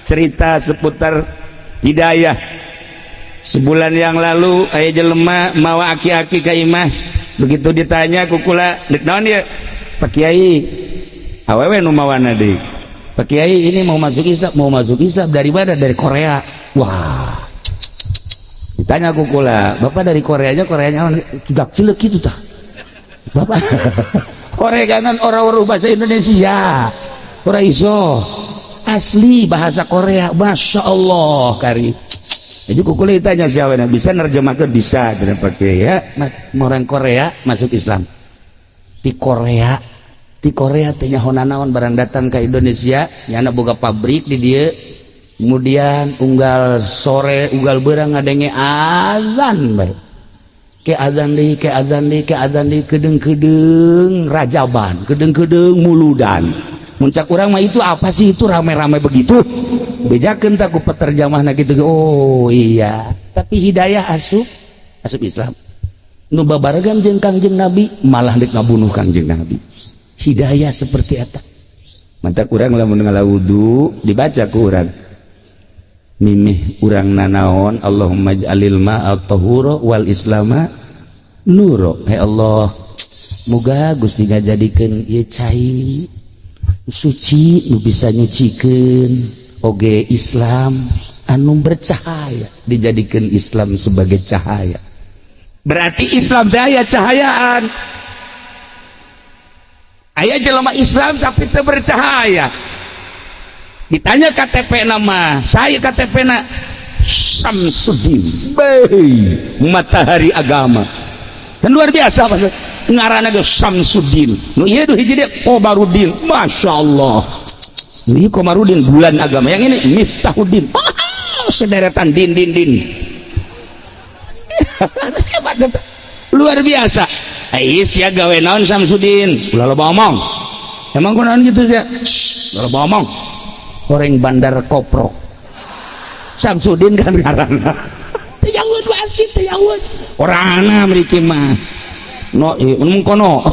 Cerita seputar hidayah. Sebulan yang lalu aya jelema mawa aki-aki ka imah. Begitu ditanya ku kula, "Dek naon ieu?" "Pak Kiai," awewe nu mawana deui, "Pak Kiai, ini mau masuk Islam." "Mau masuk Islam dari mana?" "Dari Korea." Wah, ditanya ku kula, "Bapak dari Korea aja, Koreanya tidak cilek gitu tah Bapak." Korea kanan orang-orang bahasa Indonesia ora iso, asli bahasa Korea. Masya Allah kari. Jadi ku kula ditanya siapa bisa nerjemahkan, bisa tidak pakai ya. Orang Korea masuk Islam di Korea, di Korea teh nyaho naon, barang datang ke Indonesia nyana boga pabrik di dia. Kemudian unggal sore, unggal berang, ngadenge azan bae, ke azan deui, ke azan deui, ke azan deui, kedeng-kedeng rajaban, kedeng-kedeng muludan. Muncak urang mah, "Itu apa sih itu rame-rame begitu?" Bejakeun tak ku peterjemahna gitu. Oh iya, tapi hidayah, asup asup Islam. Nu babaregan jeung Kangjeng Nabi malah dek ngabunuh Kangjeng Nabi. Hidayah seperti eta. Mantap, urang lamun ngala wudu dibaca ku urang mimih urang nanaon, "Allahumma ij'alil ma'a tahura wal islama nuro." Hai Allah, muga Gusti ngajadikeun ieu cai suci nu bisa nyucikeun, oge Islam anu bercahaya, dijadikan Islam sebagai cahaya. Berarti Islam daya cahayaan. Aya jelema Islam tapi teu bercahaya. Ditanya KTP, nama saya KTP na Samsudin. Bei, matahari agama dan luar biasa. Maksud ngaranna ge Samsudin. Nu ieu duh hiji deui Komarudin. Masya Allah, ini Komarudin bulan agama, yang ini Miftahudin. Ah, sederetan din din din. Hebat, luar biasa. Ais ya gawe naon Samsudin? "Ulah loba omong." "Emang kunaon gitu sih?" "Ulah loba omong." Orang bandar koprok Samsudin kan ngaranna. Teu jauh pasti, teu jauh orangna mriki mah no, ieu kono.